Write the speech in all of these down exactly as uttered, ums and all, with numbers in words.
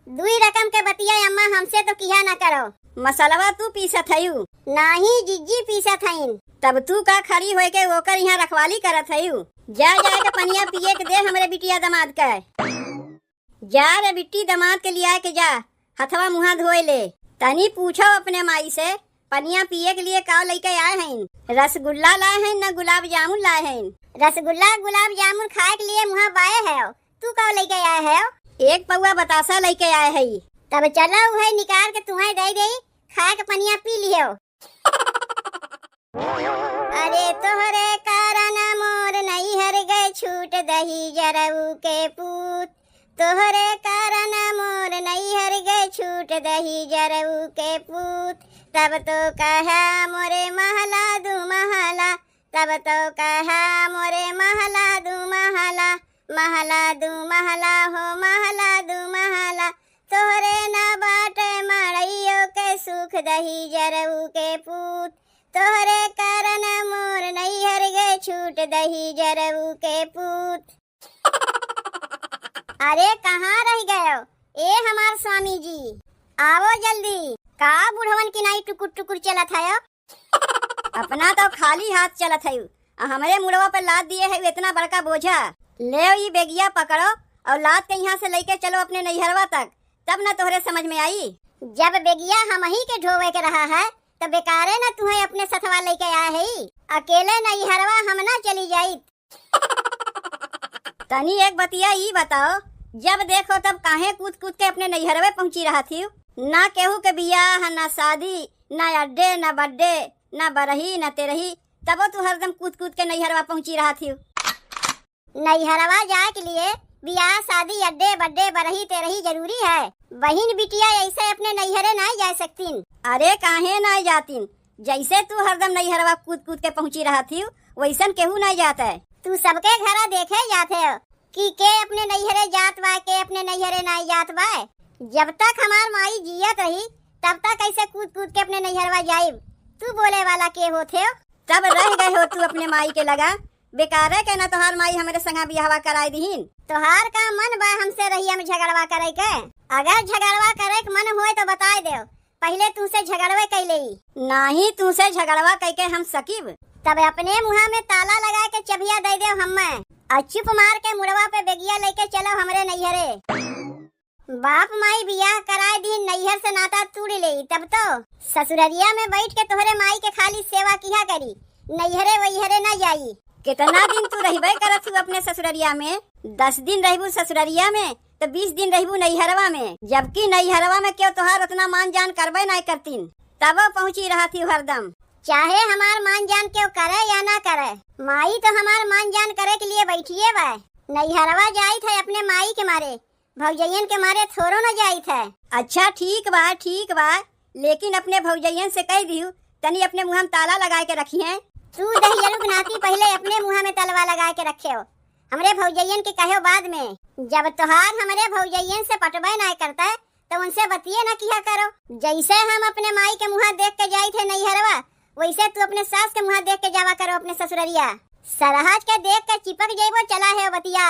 दुई रकम के बतिया अम्मा हमसे तो किहा न करो। मसलवा तू पीसत हयू? नाही जिज्जी पीसत हईन। तब तू का खड़ी होइके ओकर इहाँ रखवाली करत हयू? जा जाइके पनिया पिए के दे हमरे बिटिया दमाद के। जा रे बिट्टी, दमाद के लियाइके जा, हथवा मुँहा धोए ले। तनी पूछो अपने माई से, पनिया पिए के लिए काव लइके आए हईन? रसगुल्ला लाए हईन, न गुलाब जामुन लाए हईन। रसगुल्ला गुलाब जामुन खाए के लिए मुँहा बाए हयो, तू काव लइके आए हयो? एक पौआ बतासा लइके आए हई। तब चलो उहे निकार के तुहैं दइ देई, खाए के पनिया पी लियो। अरे तोहरे कारण मोर नैहर गए छूट दहिजरऊ के पूत, तोहरे कारण मोर नैहर गए छूट दहिजरऊ के पूत। तब तो कहा मोरे महला दू महला, तब तो कहा मोरे महला दू महला, महला दू महला हो महला दू महला। तोहरे ना बाटे मड़इयो के सुख दहिजरऊ के पूत, तोहरे कारण मोर नैहर गए छूट दहिजरऊ के पूत। अरे कहाँ रहि गयो ए हमार स्वामी जी, आवो जल्दी। का बुढ़वन की नाई टुकुर टुकुर चलत हयो? अपना तो खाली हाथ चलत हयू, आ हमरे मुड़वा पे लाद दिए हयू इतना बड़का बोझा। लेव ई बेगिया पकड़ो अउर लाद के इहाँ से लइके चलो अपने नैहरवा तक, तब न तोहरे समझ में आई। जब बेगिया हमही के ढोवे के रहा है, त बेकारे न तुहैं अपने सथवा लइके आए हई। अकेले नैहरवा हम न चली जाइत। तनी एक बतिया ई बताओ, जब देखो तब काहे कूद कूद के अपने नैहरवे पहुँची रहत हिउ? ना केहू के बियाह, ना शादी, ना अड्डे, ना बड्डे, ना बरही, ना तेरही, तबो तू हरदम कूद कूद के नैहरवा पहुँची रहत हिउ। नैहरवा जाए के लिए बियाह, शादी, अड्डे, बड्डे, बरही, तेरही जरूरी है? बहिन बिटिया ऐसे अपने नैहरे नाई जाए सकतीन। अरे काहे नाई जातीन? जैसे तू हरदम नैहरवा कूद कूद के पहुँची रहत हिउ, वैसन केहू नाई जात है। तू सबके घरा देखे जात है कि के अपने नैहरे जात बा, के अपने नैहरे नाई जात बा। जब तक हमार माई जियत रही, तब तक ऐसे कूद कूद के अपने नैहरवा जाइब। तू बोले वाला के होत हो? तब रह गए हो तू अपने माई के लगा। बेकारे के ना तोहार माई हमरे संगा बियाहवा कराई दिहिन। तोहार का मन बा हमसे रहिया में झगड़वा करे के? अगर झगड़वा करे के मन होए तो बताए देव, पहिले तुमसे झगड़वे कइ लेई। नाही, तुमसे झगड़वा कइ के हम सकिब। तब अपने मुँहा में ताला लगाए के चबिया दइ देव हम्मे, अउर चुप मार के मुड़वा पे बेगिया लइके चलो हमरे नैहरे। बाप माई बियाह कराए दीन, नैहर से नाता तूड़ लेई, तब तो ससुररिया में बैठ के तोहरे माई के खाली सेवा किहा करी, नैहरे वैहरे ना जाई। कितना दिन तू रहबे करत हू अपने ससुररिया में? दस दिन रहबू ससुररिया में, तो बीस दिन रहबू नैहरवा में, जबकि नैहरवा में केहू तोहार उतना मान जान करबे नाई करतीन, तबो पहुँची रहत हू हरदम। चाहे हमार मान जान केहू करे या ना करे, माई तो हमार मान जान करे के लिए बैठिए बा। नैहरवा जाइत है अपने माई के मारे, भौजइयन के मारे थोड़ो न जाइत है। अच्छा ठीक बा, ठीक बा, लेकिन अपने भौजइयन से कह दिहू, तनी अपने मुँह में ताला लगाए के रखिहैं। तू दहिजरू के नाती पहिले अपने मुँह में तलवा लगाए के रखेव, हमरे भौजइयन के कहेव बाद में। जब तोहार हमरे भौजइयन से पटबे नाय करतै, तो उनसे बतिये न किहा करो। जैसे हम अपने माई के मुँह देख के जाइत है नैहरवा, वैसे तू अपने सास के मुँह देख के जावा करो अपने ससुररिया। सरहज के देख के चिपक जइबो, चला है बतिया।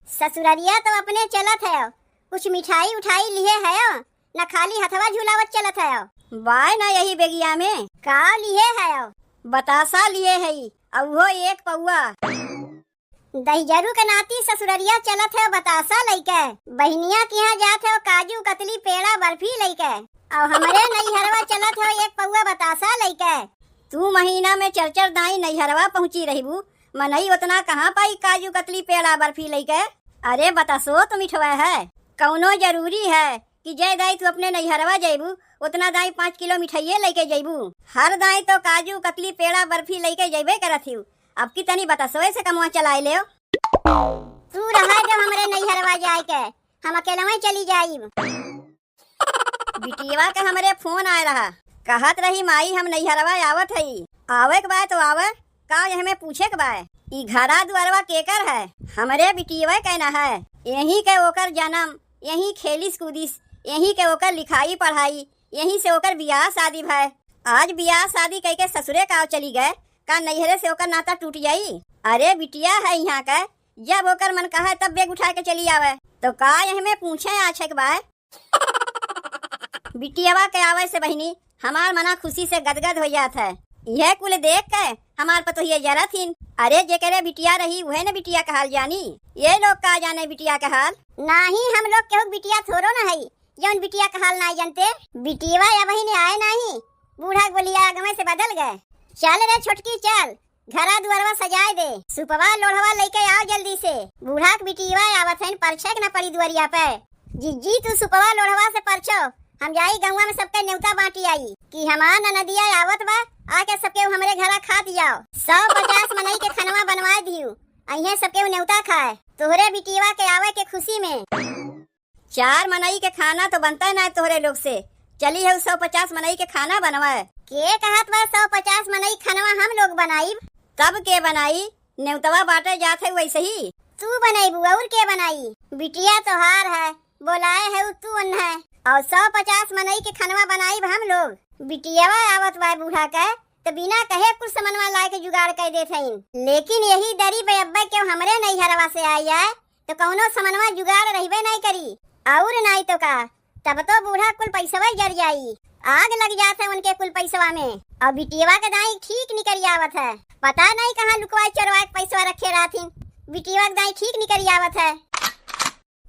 ससुररिया तो अपने चलत है, कुछ मिठाई उठाई लिहे है, न खाली हथवा झुलावत चलत है। बाय ना यही बेगिया में। का लिहे है? बतासा लिहे है, अउहो एक पौआ। दहिजरू के नाती ससुररिया चलत है बतासा लइके। बहिनिया के यहाँ जात है काजू कतली पेड़ा बर्फी लइके, अउ हमरे नैहरवा चलत है एक पौआ बतासा लइके। तू महीना में चर चर दाई नैहरवा पहुँची रहबू, मनई उतना कहाँ पाई काजू कतली पेड़ा बर्फी लइके? अरे बतासो तो मिठवा है, कौनो जरूरी है कि जय दाई तू अपने नैहरवा जइबू, उतना दाई पाँच किलो मिठाइये लइके जइबू। हर दाई तो काजू कतली पेड़ा बर्फी लइके जइबे करत हिउ, अब की तनी बतासोए से कमवा चलाए लेव। तू रहा जब हमरे नैहरवा जाए के, हम अकेलवे चली जाइब। बिटियवा के हमरे फोन आए रहा, कहत रही, "माई, हम नैहरवा आवत हई, आवे के बाय तो आवे, का यह में पूछे के बाय? ई घरा दुआरवा केकर है?" हमरे बिटियवा के न है, यहीं के ओकर जन्म, यहीं खेलिस कूदिस, यहीं के ओकर लिखाई पढ़ाई, यहीं से ओकर बियाह शादी भय। आज बियाह शादी कइके ससुरे का चली गए, का नैहरे से ओकर नाता टूट जाई? अरे बिटिया है यहाँ के, जब ओकर मन कहे तब बेग उठा के चली आवे। तो का यह में पूछे आछे के बाय? बिटियवा के आवे से बहिनी, हमार मना खुशी से गदगद हो जात है। यह कुल देख के हमार पतोहिया जरत हिन। अरे, जेकरे बिटिया रही, उहे न बिटिया के हाल जानी। ये लोग का जाने बिटिया के हाल? नाही, हम लोग केहू के बिटिया थोड़ो न हई, जौन बिटिया के हाल नाही जानते। बिटियवा अबहिन आए नाही, बूढ़ा के बोलिया गमे से बदल गए। चल रे छोटकी, चल, घरा दुआरवा सजाए दे, सुपवा लोढ़वा लइके आओ जल्दी से। बूढ़ा के बिटियवा आवत हइन, परछे के न पड़ी दुआरिया पे। जिज्जी, तू सुपवा लोढ़वा से परछो, हम जाई गौवा में सबके नेवता बांटी आई कि हमार ननदिया आवत बा, आके सबके हमरे घरा खात जाओ। सौ पचास मनई के खनवा बनवाए दियो, अइहें सबके नेवता खाए तोहरे बिटियवा के आवे के खुशी में। चार मनई के खाना तो बनता है ना तोहरे लोग से, चली है सौ पचास मनई के खाना बनवाए। के कहत बा सौ पचास मनई खनवा हम लोग बनाइब? तब के बनाई? नेवतवा बांटे जात है वैसे ही। तू बनइबू और के बनाई? बिटिया तोहार है, बोलाए है उ तू अन है। और सौ पचास मनई के खनवा बनाइब हम लोग। बिटियावा आवत बा बूढ़ा के, तो बिना कहे कुल समनवा लाए के जुगाड़ कर देत हईन। लेकिन यही दरी पे अब्बे केहू हमरे नैहरवा से आई जाए, तो कौनो समनवा जुगाड़ रहबे नहीं करी। और नहीं तो का, तब तो बूढ़ा कुल पैसवा जर जाई, आग लग जात है उनके कुल पैसवा में। और बिटियवा के दाई ठीक निकरी आवत है, पता नहीं कहाँ लुकवाए चोरवाए के पैसवा रखे रहथिन। बिटियवा के दाई ठीक निकरी आवत है।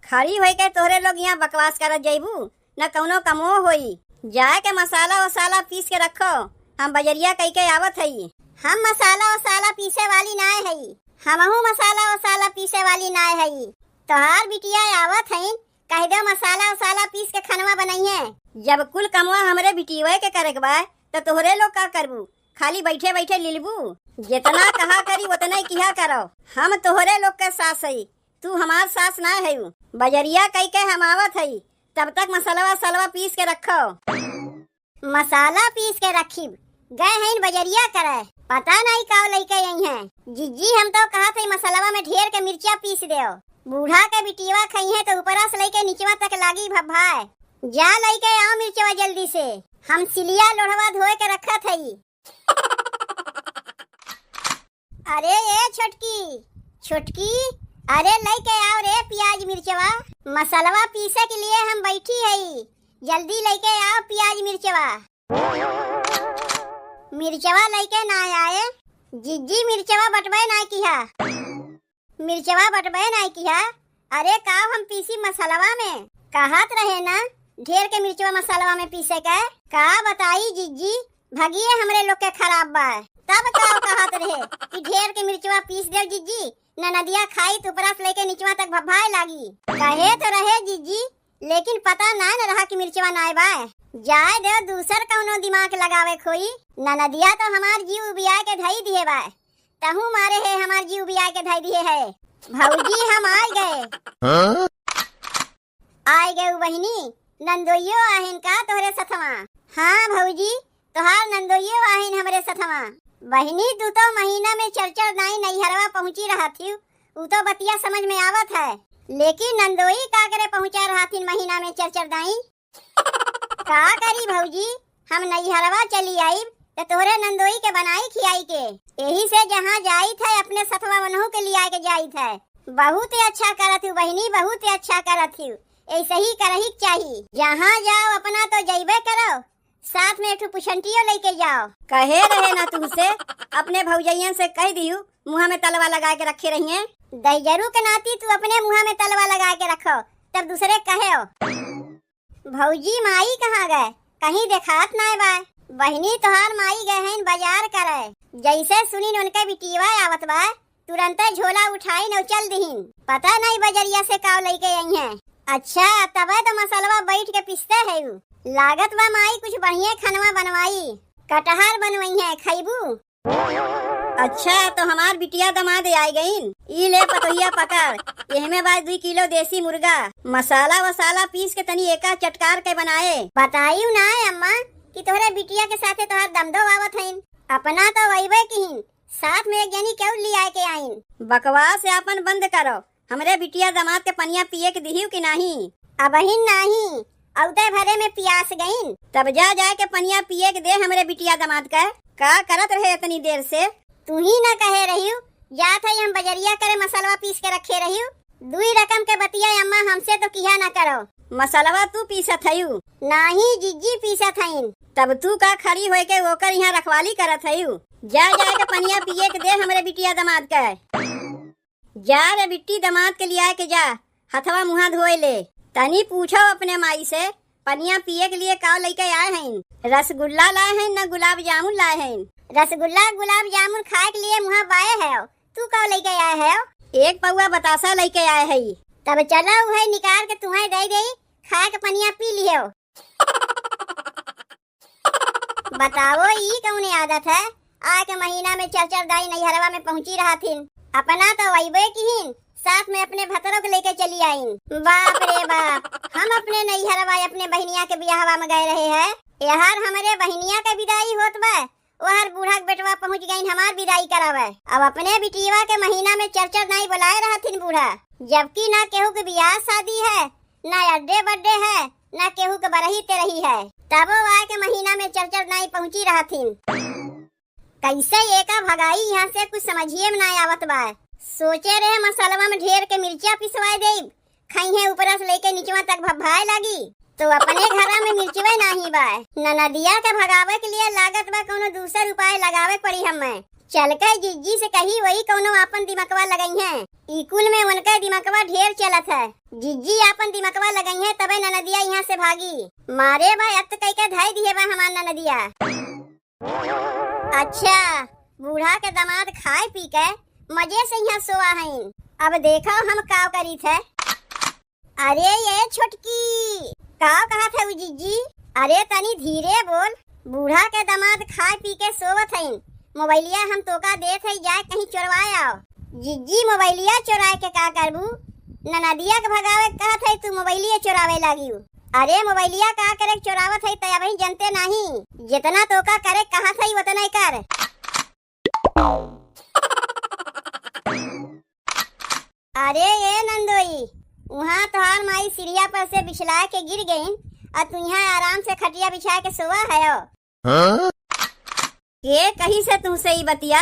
खड़ी होई के तोहरे लोग यहाँ बकवास करत जइबू, न कौनो कमो होई। जाए के मसाला वसाला पीस के रखो, हम बजरिया कई के आवत हई। हम मसाला वसाला पीसे वाली नाय हई, हमहू मसाला वसाला पीसे वाली नाय हई। तोहार बिटिया आवत हईन, कह दो मसाला वसाला पीस के खनवा बनइहे। जब कुल कमवा हमरे बिटियवे के करे के बा, तो तोहरे लोग का करबू? खाली बैठे बैठे लिलबू? जितना कहा करी उतना ही किहा करो। हम तोहरे लोग के सास हई, तू हमार सास ना है। बजरिया कई के हम आवत हई, तब तक मसलवा सलवा पीस के रखो। मसाला पीस के रखी, गए हैं बजरिया करे, पता नहीं का लइके आई हैं। जिज्जी, हम तो कहत हई मसलवा में ढेर के मिर्चा पीस देओ, बूढ़ा के बिटियवा खइहे तो ऊपरा से लइके निचवा तक लागी भभाए। जा लइके आओ मिर्चवा जल्दी से, हम सिलिया लोढ़वा धोए के रखत हई। अरे ए छोटकी, छोटकी, अरे लइके आओ रे पियाज मिर्चवा, मसलवा पीसे के लिए हम बैठी हई, जल्दी लइके आओ पियाज मिर्चवा। मिर्चवा लइके ना आए, जिज्जी मिर्चवा बटबे ना किहा, मिर्चवा बटबे ना किहा। अरे का हम पीसी मसलवा में, कहत रहे ना ढेर के मिर्चवा मसलवा में पीसे के, का बताई जिज्जी, भगिए हमरे लोग के खराब बा। तब का कहत रहे कि ढेर के मिर्चवा पीस देव जिज्जी, ननदिया खाई त ऊपरा से लेके निचवा तक भभाए लागी। कहे तो रहे जिज्जी, लेकिन पता नाय न रहा कि मिर्चवा नाय बा। जाए देव, दूसर कौनो दिमाग लगावे खोई। ननदिया तो हमार जीव उबिया के धई दिहे बा। तहू मारे है हमार जीव उबिया के धई दिहे है। भौजी, हम आय गए। हाँ? आय गए बहिनी, नंदोइयो आहिन का तोहरे सथवा? हाँ भौजी, तोहार नंदोइयो आहिन हमरे सथवा। बहिनी, तू तो महीना में चर चर दाई नैहरवा पहुँची रहत हिउ, उ तो बतिया समझ में आवत है, लेकिन नंदोई का करे पहुँचा रहथिन महीना में चर चर दाई? का करी भौजी, हम नैहरवा चली आइब त तोहरे नंदोई के बनाई खियाई के। एही से जहाँ जाइत है अपने सथवा वनहू के लिया के जाइत है। बहुत ही अच्छा करत हिउ बहिनी, बहुत ही अच्छा करत हिउ। ऐसे ही करही के चाही। जहाँ जाओ अपना तो जइबे करो, साथ में एक ठो पुछंटियो लेके जाओ। कहे रहे ना तुमसे, अपने भौजैयन से कह दिहु, मुँह में तलवा लगा के रखे रहिए। दैजरू के नाती तू अपने मुँह में तलवा लगा के रखो, तब दूसरे कहे हो। भौजी, माई कहाँ गए? कहीं देखात नाय बा। बहिनी, तोहार माई गए हैं बाजार करे। जैसे सुनिन उनके बिटियवा आवत बा, तुरंते झोला उठाइन अउ चल दिहिन। पता नहीं बजरिया से काव लइके आई हैं। अच्छा, तबे तो मसलवा बैठ के पिसते है उ। लागत बा माई कुछ बढ़िया खनवा बनवाई। कटहर बनवाई है, खइबू? अच्छा, तो हमार बिटिया दमाद आइ गइन। ई ले पतोहिया पकड़, एहमे बा दुई किलो देसी मुर्गा। मसाला वसाला पीस के तनी एका चटकार के बनाए। बताइउ ना अम्मा कि तोहरे बिटिया के साथे तोहार दमदो आवत हइन। अपना तो वइबे किहिन, साथ में एक जनी केहू लियाए के आइन। बकवास आपन बंद करो, हमरे बिटिया दमाद के पनिया पिए के दिहिउ कि नाही? अबहिन नाही, अउते भरे में पियास गइन। तब जा जाए के पनिया पिए के दे हमरे बिटिया दमाद के। का करत रहे इतनी देर से? तू ही ना कहे रहिउ, जात है हम बजरिया करे मसलवा पीस के रखे रहिउ। दुई रकम के बतिया अम्मा हमसे तो किहा ना करो। मसलवा तू पीसत हयू? नाही जिज्जी पीसत हईन। तब तू का खड़ी होइके ओकर इहाँ रखवाली करत हयू? जा, जाइके पनिया पिए के दे हमरे बिटिया दमाद के। जा रे बिट्टी, दमाद के लियाइके जा, हथवा मुँहा धोए ले। तनी पूछो अपने माई से, पनिया पिए के लिए का लइके आए हईन? रसगुल्ला लाए हईन, न गुलाब जामुन लाए हईन। रसगुल्ला गुलाब जामुन खाए के लिए मुँहा बाए हयो, तू का लइके आए हयो? एक पौआ बतासा लइके आए हई। तब चलो उहै निकार के तुहै दइ देई, खाए के पनिया पी लियो। बताओ, ई कौन आदत है? आके महीना में चार चार दाई नैहरवा में पहुँची रहथिन। अपना तो अइबे किहिन, साथ में अपने भतरो के लेके चली आइन। बाप रे बाप, हम अपने नैहरवा अपने बहिनिया के बियाहवा में गए रहे हैं। एहर हमरे बहिनिया के विदाई होत बा, ओहर बूढ़ा के बेटवा पहुँच गइन हमार विदाई करावे। अब अपने बिटियवा के महीना में चार चार दाई बुलाए रहथिन बूढ़ा, जबकि ना केहू के बियाह शादी है, ना अड्डे बड्डे है, ना केहू के बरही तेरही है, तबो आए के महीना में चार चार दाई पहुँची रहथिन। कैसे एका भगाई यहाँ से, कुछ समझिए में ना आवत बा। सोचे रहे मसलवा में ढेर के मिर्चा पिसवाए देब, खइहे ऊपरा से लेके निचवा तक भभाए लागी, तो अपने घरा में मिर्चवे नाही बा। ननदिया के भगावे के लिए लागत बा कौनो दूसर उपाय लगावे पड़ी हमें। चल के जिज्जी से कही, वही कौनो आपन दिमकवा लगइहे। ई कुल में उनके दिमकवा ढेर चलत है। जिज्जी आपन दिमकवा लगइहे तबे ननदिया यहाँ से भागी। मारे बा अत कई के धई दिए बा हमार ननदिया। अच्छा, बूढ़ा के दामाद खाए पी के मजे से यहाँ सोआ हईन। अब देखो हम का करी थे। अरे ये छोटकी, का कहत है उ जिज्जी? अरे तनी धीरे बोल, बूढ़ा के दामाद खाए पी के सोवत हईन। मोबाइलिया हम तोका देत हई, जाए कहीं चोरवाए आओ। जिज्जी, मोबाइलिया चोराए के का करबू? ननदिया के भगावे के कहत हई, तू मोबाइलिया चोरावे लागियो। अरे मोबाइलिया का करे के चोरावत हई, तै अबहीं जनते नाही। जितना तोका करे के कहत हई, उतने कर। अरे ये नंदोई, उहाँ तोहार माई सीढ़िया पर से बिछला के गिर गईन, और तू यहाँ आराम से खटिया बिछा के सोवा हयो। हाँ? के कही से तुमसे ई बतिया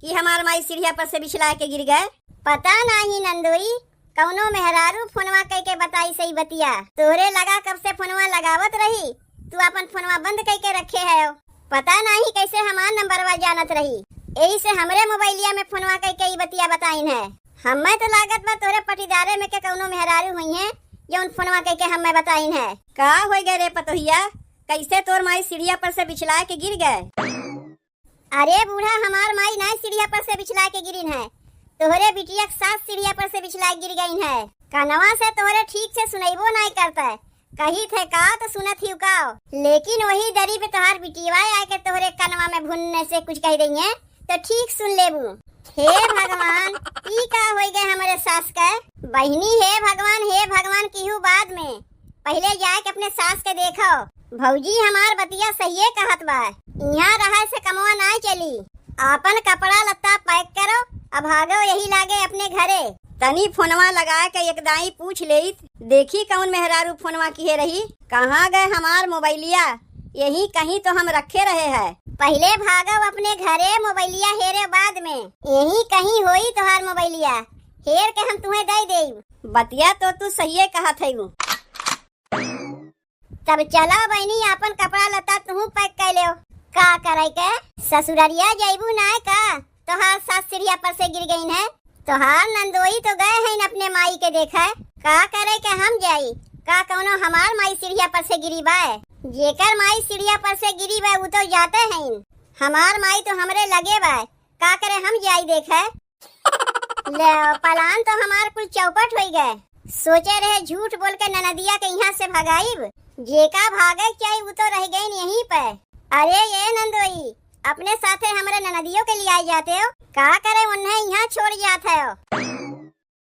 कि हमार माई सीढ़िया पर से बिछला के गिर गए? पता नाही नंदोई, कौनो मेहरारू फोनवा कइके बताई सही बतिया। तोहरे लगा कब से फोनवा लगावत रही, तू आपन फोनवा बंद कइके रखे है। पता नाही कैसे हमार नंबरवा जानत रही, यही से हमरे मोबाइलिया में फोनवा कइके ई बतिया बताइन है। हमें तो लागत बा तोहरे पटीदारे में के कौनो मेहरारू हुई है, जौन फोनवा कइके हमें बताइन है। का हो गए रे पतोहिया, कैसे तोर माई सीढ़िया पर से बिछला के गिर गए? अरे बूढ़ा, हमार माई नाय सीढ़िया पर से बिछला के गिरिन है, तोहरे बिटिया के सास सीढ़िया पर से बिछला के गिर गईन है। कनवा से तोहरे ठीक से सुनैबो नाय करता है, कही थे का तो सुनत ही का, लेकिन वही दरी पे तोहार बिटिया आके तोहरे कनवा में भुन्ने से कुछ कह देइए तो ठीक सुन लेबू। हे भगवान, ई का होई गए हमरे सास के? बहिनी, हे भगवान, हे भगवान, किहू बाद में, पहिले जाए के अपने सास के देखो। भौजी हमार बतिया सहिए कहत बा, इहाँ रहे से कमवा नाय चली। आपन कपड़ा लत्ता pack करो, अब भागो यही लागे अपने घरे। तनी फोनवा लगा के एक दाई पूछ लेइत, देखी कौन मेहरारू फोनवा किहे रही। कहाँ गए हमार मोबाइलिया? यही कहीं तो हम रखे रहे है। पहिले भागो अपने घरे, मोबाइलिया हेरे बाद में। यही कहीं होई तोहार मोबाइलिया, हेर के हम तुहें दे देब। बतिया तो तू सहिए कहत हऊ। तब चला बहिनी, आपन कपड़ा लत्ता तुहू pack कर लेओ। का करे के? ससुररिया जइबू नाय का? तोहार सास सीढ़िया पर से गिर गईन है। तोहार नंदोई तो गए हैं अपने माई के देखे। का करे के हम जाई? का कौनो हमार माई सीढ़िया पर से गिरी बाय? जेकर माई सीढ़िया पर से गिरी बाय, उ तो जाते हैं। हमार माई तो हमरे लगे बाय, का करे हम जाई देखे? ले, plan तो हमार कुल चौपट होई गए। सोचे रहे झूठ बोल के ननदिया के यहाँ से भगाइब, जेका भागे के चाही उ तो रह गईन यहीं पे। अरे ये नंदोई, अपने साथे हमरे ननदियों के लियाए जाते हो, का करे उन्हें यहाँ छोड़ जात हो?